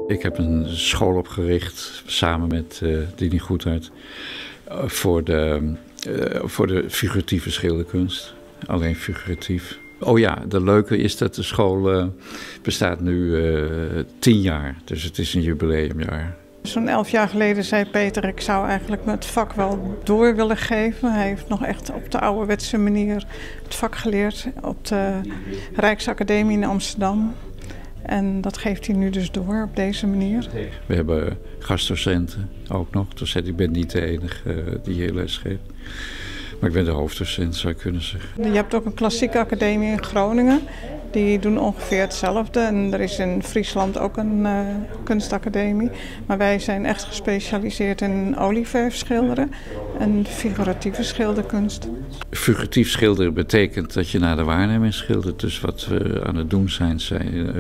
Ik heb een school opgericht samen met Dini Goedhart voor de figuratieve schilderkunst. Alleen figuratief. Oh ja, de leuke is dat de school bestaat nu 10 jaar. Dus het is een jubileumjaar. Zo'n 11 jaar geleden zei Peter, ik zou eigenlijk het vak wel door willen geven. Hij heeft nog echt op de ouderwetse manier het vak geleerd op de Rijksacademie in Amsterdam. En dat geeft hij nu dus door op deze manier. We hebben gastdocenten ook nog. Dus ik ben niet de enige die hier les geeft. Maar ik ben de hoofddocent, zou ik kunnen zeggen. Je hebt ook een klassieke academie in Groningen. Die doen ongeveer hetzelfde. En er is in Friesland ook een kunstacademie. Maar wij zijn echt gespecialiseerd in olieverf schilderen en figuratieve schilderkunst. Figuratief schilderen betekent dat je naar de waarneming schildert. Dus wat we aan het doen zijn, zijn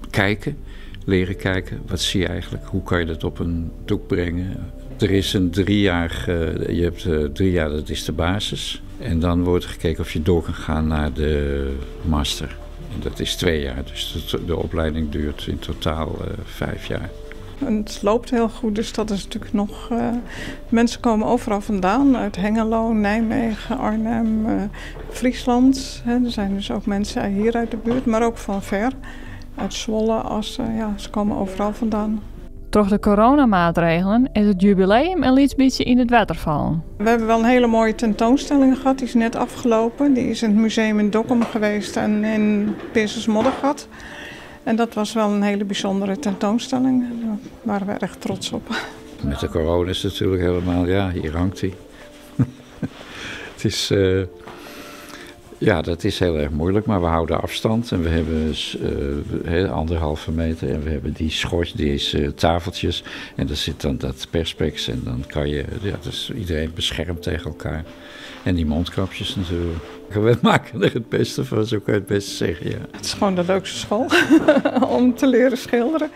kijken, leren kijken. Wat zie je eigenlijk? Hoe kan je dat op een doek brengen? Er is een 3 jaar, je hebt 3 jaar, dat is de basis. En dan wordt gekeken of je door kan gaan naar de master. En dat is 2 jaar, dus de opleiding duurt in totaal 5 jaar. En het loopt heel goed, dus dat is natuurlijk nog. Mensen komen overal vandaan, uit Hengelo, Nijmegen, Arnhem, Friesland. Hè, er zijn dus ook mensen hier uit de buurt, maar ook van ver. Uit Zwolle, Assen, ja, ze komen overal vandaan. Troch de coronamaatregelen is it jubileum in lyts bytsje yn it wetter fallen. We hebben wel een hele mooie tentoonstelling gehad, die is net afgelopen. Die is in het museum in Dokkum geweest en in Prinses Moddergat. En dat was wel een hele bijzondere tentoonstelling. Daar waren we erg trots op. Met de corona is het natuurlijk helemaal, ja, hier hangt hij. Het is, ja, dat is heel erg moeilijk, maar we houden afstand en we hebben 1,5 meter en we hebben die schort, deze tafeltjes en daar zit dan dat perspex en dan kan je, ja, dus iedereen beschermt tegen elkaar. En die mondkapjes natuurlijk. We maken er het beste van, zo kan je het beste zeggen, ja. Het is gewoon de leukste school om te leren schilderen.